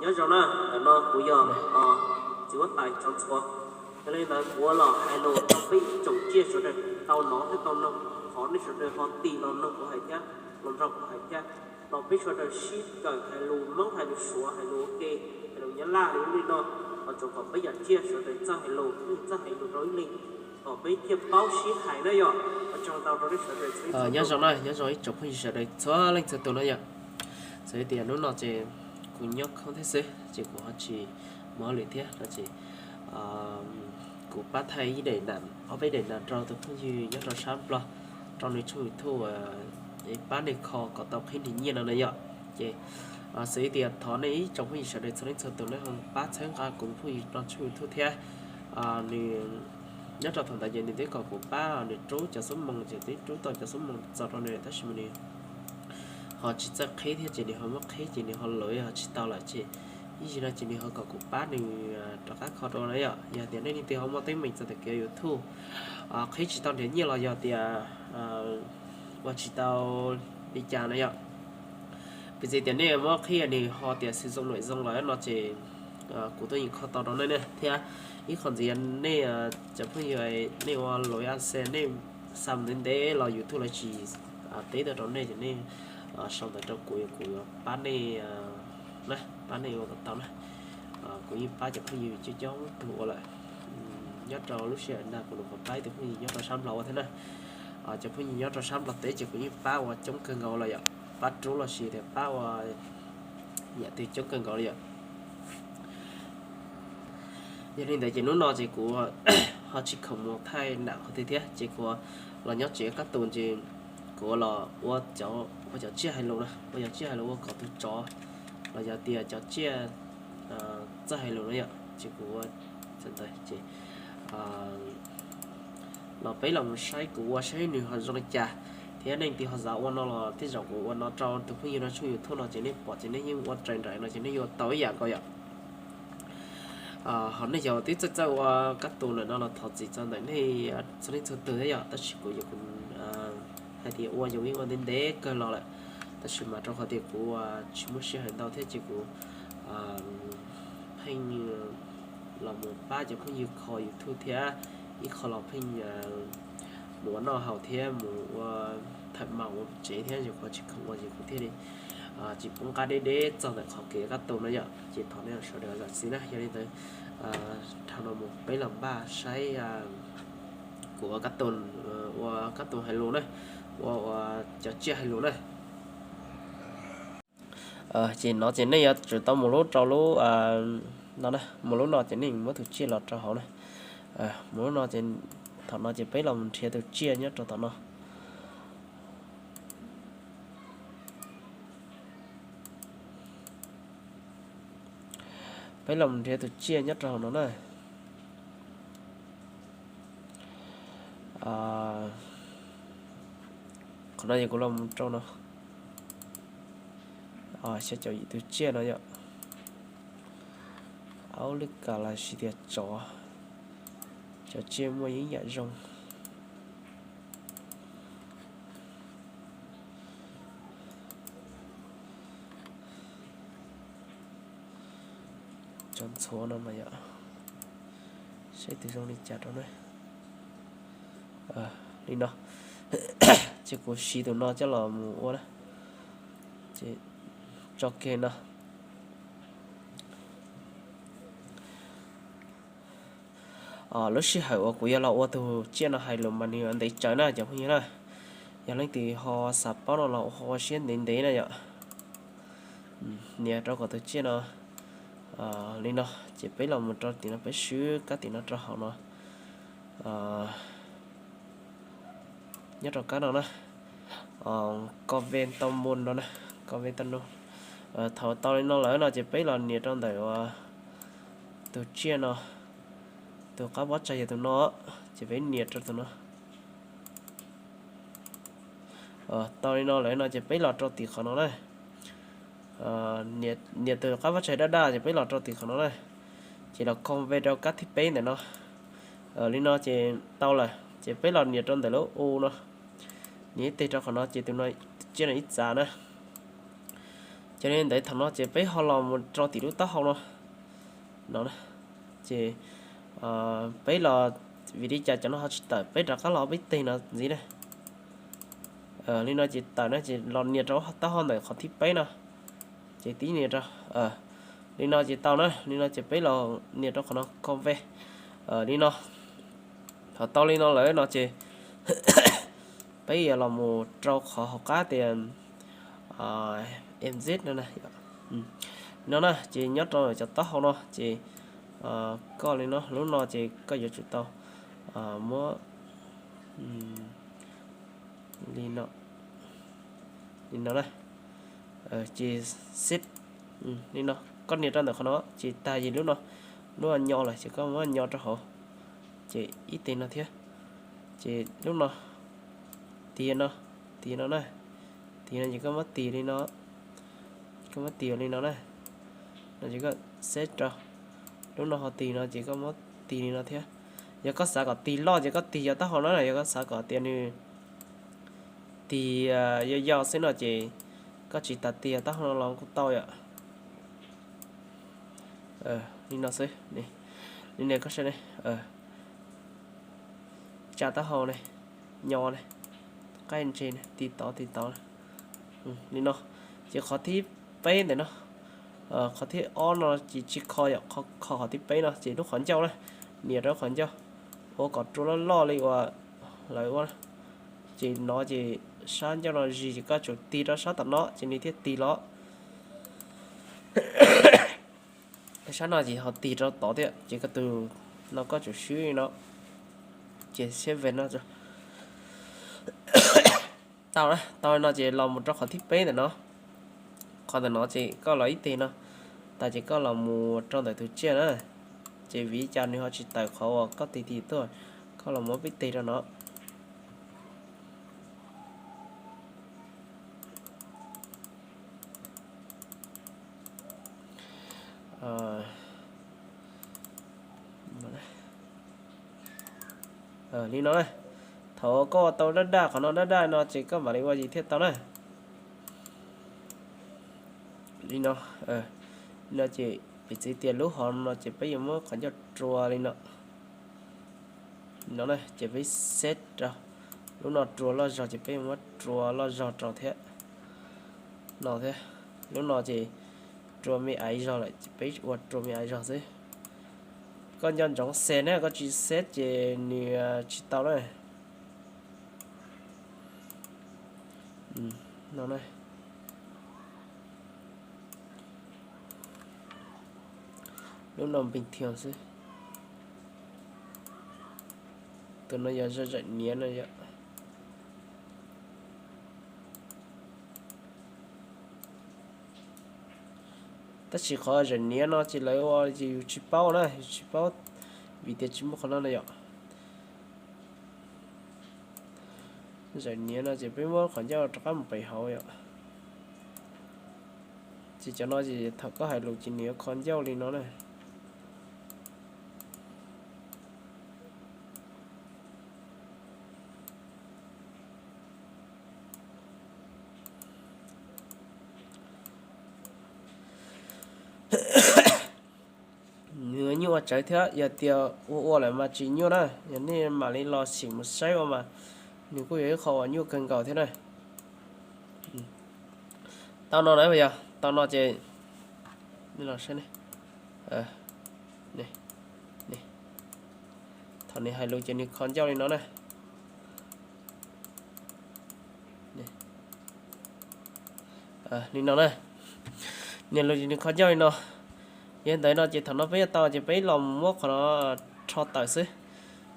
Nyob zoo na, ntawm no kuv yog txiv huab tais Tsov Ntxhuav. Yog li ntawd kuv los hais lus rau peb tsoom tsiaj sawv daws tau hnov thiab tau noog, thov nej sawv daws ho tig los noog kuv hais thiab, los nrog kuv hais thiab, los peb sawv daws sib kawm hais lus Hmoob, hais lus Suav, hais lus ua ke, hais lus Nyab Laj li ub li no, los tsuav kom peb yam tsiaj sawv daws txawj hais lus, txawj hais lus rau ib leeg, kom peb thiaj paub sib hais na yom. Ua tsaug ntau rau nej sawv daws txhua leej txhua tus. Nyob zoo na, nyob zoo ib tsoom phooj ywg sawv daws txhua leej txhua tus na yom. Txawm tias hnub no ces kuv nyob khoob thiab xwb ces kuv ho tsis muaj hauj lwm thiab no ces kuv pab thaij ib daim nas, ob peb daim nas rau tus phooj ywg nyob rau sab Nplog, rau nws tshooj YouTube pab nej kho kom tau qhib nrhiav nyiaj no na yom. Ces xws li tias thov nej ib tsoom phooj ywg sawv daws txhua leej txhua tus nej ho pab txhawb nqa kuv phooj ywg no tshooj YouTube thiab. Nws nyob rau thaum ntawd ces nws twb kom kuv pab nws rub cov xuab moos, ces twb rub tau cov xuab moos txog rau nws tab sis mas nws ho tsis txawj qhib thiab ces nws ho muab qhib ces nws ho lawv ho tsis tau lawm ces ib zaug no ces nws ho kom kuv pab nws rov qab kho rau na yom. Yog tias nej leej twg ho muaj teeb meem txog ntawm kev YouTube qhib tsis tau nrhiav nyiaj los yog tias ua tsis tau li cas na yom, piv txwv tias nej muab qhib nws ho tias xwm zoo nuam zoo lawm no ces kuv tuaj yeej kho tau rau nej thiab. Ib qho ntxiv nej cov phooj ywg nej ua lawv a xe nej xa ntev ntev los YouTube lawv tsis teb tuaj rau nej ces nej sau ntawv rau kuv, kuv yuav pab nej na, pab nej ua kom tau na. Kuv yeej pab cov phooj ywg coob coob tug ua lawm. Nyob rau lub sij hawm no kuv los pab ib tug phooj ywg nyob rau sab Nplog ua thiab na. Cov phooj ywg nyob rau sab Nplog teb ces kuv yeej pab ua coob kawg nkaus lawm yom, pab rub los sis tias pab ua yam twg coob kawg nkaus li yom. Yog li ntawd ces hnub no ces kuv ho tsis khoom mus thaij nam qhov twg thiab ces kuv los nyob tsev kab tus ces kuv los ua cov tsiaj hais lus na, ua cov tsiaj hais lus ua kom tus tsov los yog tias cov tsiaj txawj hais lus na yom, ces kuv ua ntawd ces los peb los mus saib kuv ua saib nws ho zoo li cas thiab nej leej twg ho xav ua no los tej zaum kuv ua no rau tus phooj ywg no tshooj YouTube no ces nej pom ces nej yeej ua raws nraim no ces nej yuav tau ib yam nkaus yom. Ho nej cov twb txawj txawj ua kab tus lawm no los thov txim txog ntawm nej txhua leej txhua tus thiab yom, tab sis kuv yuav hais tias ua yus yeej ua ntev ntev kawg los lawm, tab sis mas rau qhov tias kuv tsis muaj sij hawm ntau thiab ces kuv pheej los mus pab cov phooj ywg kho YouTube thiab ib qho los pheej mus ua noj haus thiab mus ua tham mas ua tsev thiab yus qhov tsis khoom ua ces kuv thiaj li tsis poob qab deb deb txog ntawm qhov kev kab tus no yom. Ces thov nej sawv daws zam txim na. Yog li ntawd dhau no mus peb los npaj saib kuv ua kab tus, ua kab tus hais lus na, ua ua cov tsiaj hais lus na. Ces no ces nej yuav tsum tau mus lub rau lub no na, mus lub no ces nej muab tus tsiaj los rau hauv na. Mus lub no ces thaum no ces peb los mus nrhiav tus tsiaj nyob rau tom no. Peb los mus nrhiav tus tsiaj nyob rau hauv no na. Qhov no yog kuv los mus rau no, xya caum yim tus tsiaj no yom. Aub lwj kas los sis tias tsov, cov tsiaj muaj yeeb yam zoo. Cov ntxhuav no mas yom, saib tus zoo li cas rau na. Li no, ces kuv siv tus no coj los mus ua na, ces tso kiag no. Lub sij hawm uas kuv yuav los ua tus tsiaj no hais lus mas nws ntev tsawv na cov phooj ywg na. Yog leej twg ho xav paub no los ho ua siab ntev ntev na yom. Nias rau kom tus tsiaj no li no, ces peb los mus rau tim no, peb swb kab tim no rau hauv no. Nyob rau kab no na, koj ve tau mus no na, koj ve tau no. Thaum tau li no lawm no ces peb los nias rau ntawm tus tsiaj no, tus qab pob tsaig yog tus no, ces peb nias rau tus no. Tau li no lawm no ces peb los rau tim qhov no na. Nias tus qab pob tsaig daj daj ces peb los rau tim qhov no na. Ces los koj ve rau kab thib peb ntawm no. Li no ces tau lawm ces peb los nias rau ntawm lub u no. Nias ib teg rau qhov no ces tus no, tsiaj no ib txav na. Yog li ntawd thaum no ces peb ho los mus rau tim lub taub hau no, no na, ces peb los, vim li cas cov no ho tsis tawm, peb rov qab los peb tig no ntxiv na. Li no ces tawm na, ces los nias rau taub hau ntawm qhov thib peb no, ces tib nias rau, li no ces tau na, li no ces peb los nias rau qhov no, convert, li no. Thaum tau li no lawm no ces peb yuav los mus rau qhov hauv qab tias exit no na. No na, ces nyob rau cov taub hau no ces koj li no, lub no ces koj yuav tsum tau muab li no, li no na, ces save li no, koj nias rau ntawm qhov no ces tag, ces lub no, lub no nyo lawm ces koj muab nyo rau hauv, ces ib teg no thiab, ces lub no tig no, tig no na, tig no ces koj muab tig li no, koj muab tig li no na, no ces koj save rau, lub no ho tig no ces koj muab tig li no thiab. Yog koj xav kom tig loj ces koj tig yog taub hau no na, yog koj xav kom tias nws tig yau yau xwb no ces koj tsis tas tig yog taub hau no los kuj tau yom. Li no xwb, li no koj saib ne, tsa taub hau ne, nyo ne, qaij ntse ne, tig tod tig tod li no. Ces qhov thib peb ntawm no, qhov thib ob no ces tsis kho yom, kho qhov thib peb no ces lub qhov ncauj na, nias rau qhov ncauj ua kom rua loj loj li uas lawv ua. Ces no ces sab ncauj no zis ces koj tsum tig rau sab tom no ces nws thiaj tig los. Sab no ces ho tig rau tod thiab ces koj tus no koj tsum swb no, ces save no. Tau, tau no ces los mus rau qhov thib peb ntawm no. Qhov ntawm no ces koj los ib teg no, tas ces koj los mus rau ntawm tus tsiaj na. Ces vim li cas nws ho tsis tawm qhov uas koj tig tig tuaj, koj los muab peb teg rau no. Li no na, thaum koj ua tau daj daj qhov no daj daj no ces koj mam li ua yim thiaj tau na. Li no, li no ces piv txwv tias lub hov no ces peb yuav muab qhov ncauj rua li no. No na ces peb save rau, lub no rua loj zog ces peb yuav muab rua loj zog rau thiab. No thiab, lub no ces rua me aiv zog lawm ces peb ua rua me aiv zog xwb. Koj nco ntsoov save na, koj tsis save ces nws tsis tau na. No na, lub no bình thường xwb. Tus no yog zaj zaj niav no yom. Tab sis qhov zaj niav no ces lawv ua ces yus tsis paub na, yus tsis paub vim tias tsis muaj qhov no na yom. Zaj niav no ces peb muab qhov ncauj rov qab mus pem hauv yom. Ces cov no ces thaum koj hais lus ces nws yuav kho ncauj li no na. Nws nyuaj ua tsawv thiab, yog tias ua ua lawm mas tsis nyuaj na, yog nej mam li los sim mus saib ua mas nws kuj yog ib qho uas nyuaj kawg nkaus thiab na. Tau no na, yog tau no ces nej los saib ne. Thaum nws hais lus ces nws kho ncauj li no na. Li no na, nws lus ces nws kho ncauj li no. Yog ntawd no ces thaum no peb yuav tau ces peb los muab qhov no rho tawm xwb,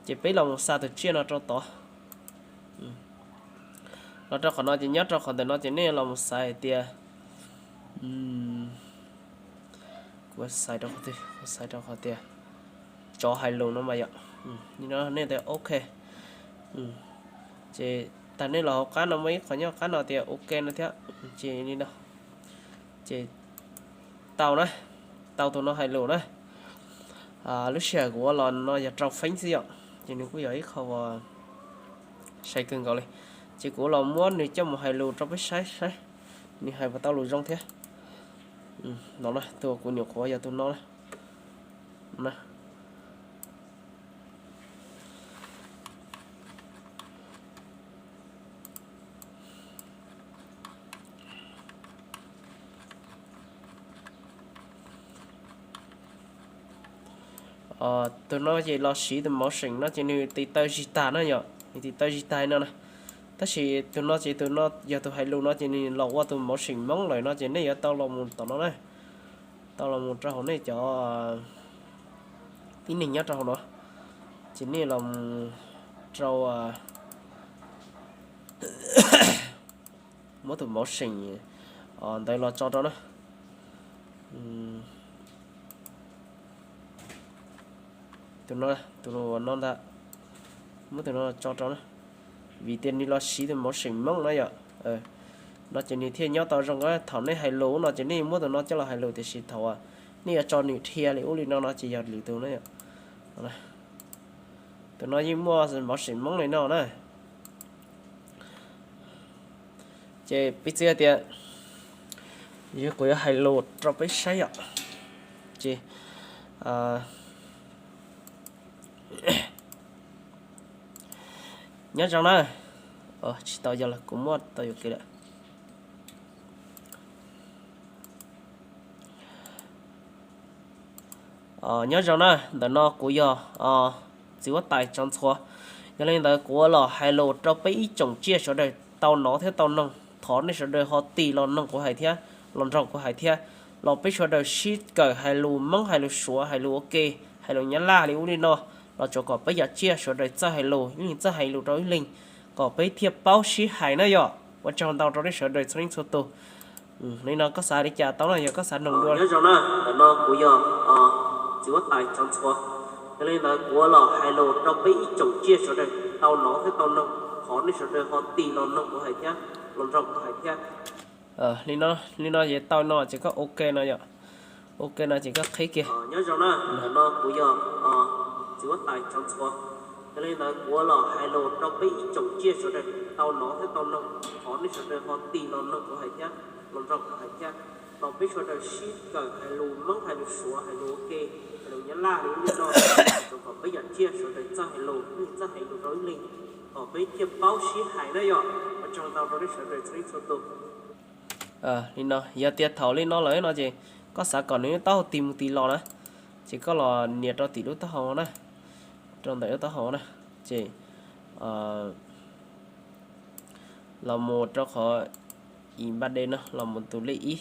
ces peb los mus xa tus tsiaj no rau tod. Los rau qhov no ces nyob rau qhov ntawm no ces nej los mus xaiv hais tias, kuv xaiv rau qhov twg, kuv xaiv rau qhov tias tsov hais lus no mas yom. Li no nej tias ok. Ces tag nej los hauv qab no muaj ib qhov nyob qab no tias ok no thiab. Ces li no, ces tau na, tau tus no hais lus na. Lub sij hawm kuv ua los no yog rau feeb xwb yom, ces nws kuj yog ib qho uas sai kawg nkaus li. Ces kuv los muab nws coj mus hais lus rau peb saib saib nws hais puas tau lus zoo thiab. No na, tus kuv nyuam qhuav yog tus no na. Tus no ces los siv tus motion no ces nws tiv taw zis tag na yom, nws tiv taw zis tag no na. Tab sis tus no ces tus no yog tus hais lus no ces nws los ua tus motion Hmoob lawm no ces nej yuav tau los mus tom no na, tau los mus rau hauv nej cov tib neeg nyob rau hauv no, ces nej los mus rau muab tus motion ntawd los tso rau na. Tus no, tus no ntag, muab tus no tso rau na, vim tias nws los siv tus motion Hmoob na yom. No ces nws thiaj nyob tau zoo. Thaum nej hais lus no ces nej muab tus no coj los hais lus, tiam sis thaum nej yuav tso nws dhia li ub li no no ces yog lwm tus na yom. Tus no yeej muaj motion Hmoob li no na. Ces piv txwv hais tias yog kuv yuav hais lus rau peb saib yom, ces nyob zoo na. Tsis tau yog lawm, kuv muab tau yuam kev lawm. Nyob zoo na, ntawm no kuv yog txiv huab tais Tsov Ntxhuav. Yog li ntawd kuv ua los hais lus rau peb ib tsoom tsiaj sawv daws tau hnov thiab tau noog, thov nej sawv daws ho tig los noog kuv hais thiab, los nrog kuv hais thiab, los peb sawv daws sib kawm hais lus Hmoob, hais lus Suav, hais lus ua ke, hais lus Nyab Laj li ub li no, los tsuav kom peb yam tsiaj sawv daws txawj hais lus, ib leeg txawj hais lus rau ib leeg, kom peb thiaj paub sib hais na yom. Ua tsaug ntau rau nej sawv daws txhua leej txhua tus. Li no koj xav li cas tau na, yog koj xav noog dua. Nyob zoo na, ntawm no kuv yog txiv huab tais Tsov Ntxhuav. Yog li ntawd kuv ua los hais lus rau peb ib tsoom tsiaj sawv daws tau hnov thiab tau noog, thov nej sawv daws ho tig los noog kuv hais thiab, los nrog kuv hais thiab. Li no, li no ces tau no ces koj ok no yom. Ok no ces koj qhib kiag. Nyob zoo na, ntawm no kuv yog txiv huab tais Tsov Ntxhuav. Yog li ntawd kuv ua los hais lus rau peb ib tsoom tsiaj sawv daws tau hnov thiab tau noog, thov nej sawv daws ho tig los noog kuv hais thiab, los nrog kuv hais thiab, los peb sawv daws sib kawm hais lus Hmoob, hais lus Suav, hais lus ua ke, hais lus Nyab Laj li ub li no, tsuav kom peb yam tsiaj sawv daws txawj hais lus, ib leeg txawj hais lus rau ib leeg, kom peb thiaj paub sib hais na yom. Ua tsaug ntau rau nej sawv daws txhua leej txhua tus. Li no, yog tias thaum li no lawm no ces koj xav kom nws taub hau tig mus tig los na, ces koj los nias rau tim lub taub hau na, rau ntawm lub taub hau na, ces los mus rau qhov i npaj de no los mus tus lej ib,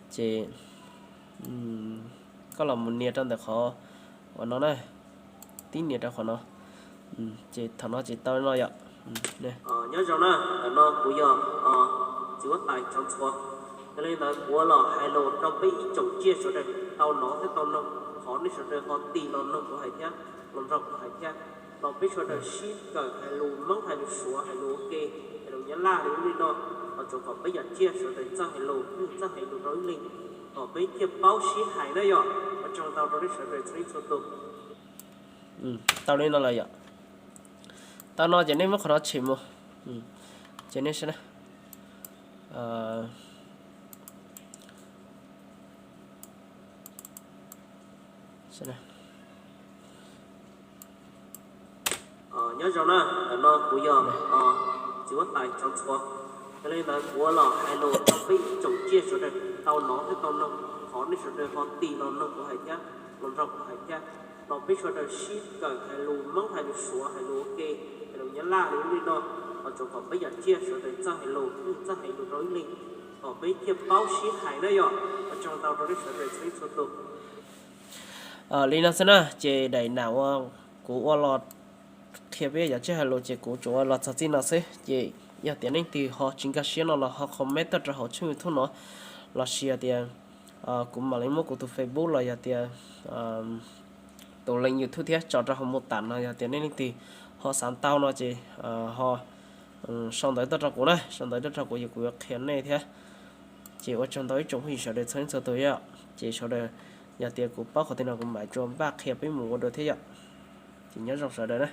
ces koj los mus nias rau ntawm qhov uas no na, tib nias rau qhov no, ces thaum no ces tau no yom. Nyob zoo na, ntawm no kuv yog txiv huab tais Tsov Ntxhuav. Yog li ntawd kuv ua los hais lus rau peb ib tsoom tsiaj sawv daws tau hnov thiab tau noog, thov nej sawv daws ho tig los noog kuv hais thiab, los nrog kuv hais thiab, los peb sawv daws sib kawm hais lus Hmoob, hais lus Suav, hais lus ua ke, hais lus Nyab Laj li ub li no, los tsuav kom peb yam tsiaj sawv daws txawj hais lus, ib leeg txawj hais lus rau ib leeg, kom peb thiaj paub sib hais na yom. Ua tsaug ntau rau nej sawv daws txhua leej txhua tus. Tau li no lawm yom. Tau no ces nej muab qhov no tshem mus, ces nej saib na. Nyob zoo na, ntawm no kuv yog txiv huab tais Tsov Ntxhuav. Yog li ntawd kuv ua los hais lus rau peb ib tsoom tsiaj sawv daws tau hnov thiab tau noog, thov nej sawv daws ho tig los noog kuv hais thiab, los nrog kuv hais thiab, los peb sawv daws sib kawm hais lus Hmoob, hais lus Suav, hais lus ua ke, hais lus Nyab Laj li ub li no, los tsuav kom peb yam tsiaj sawv daws txawj hais lus, ib leeg txawj hais lus rau ib leeg, kom peb thiaj paub sib hais na yom. Ua tsaug ntau rau nej sawv daws txhua leej txhua tus. Li no xwb na, ces daim nam uas kuv ua los qhia peb yam tsiaj hais lus ces kuv tsuas ua los txog txij no xwb. Ces yog tias leej twg ho tsis nkag siab no los ho comment tuaj rau hauv tshooj YouTube no, los sis yog tias kuv mam li muab kuv tus Facebook los yog tias tus link YouTube thiab tso rau hauv mô tả no, yog tias nej leej twg ho xav tau no ces ho sau ntawv tuaj rau kuv na, sau ntawv tuaj rau kuv, kuv yuav qhia nej thiab. Ces ua tsaug ntau ib tsoom phooj ywg sawv daws txhua leej txhua tus yom. Ces sawv daws, yog tias kuv paub qhov twg no kuv mam tsuas npaj qhia peb mus ua dua thiab yom. Ces nyob zoo sawv daws na.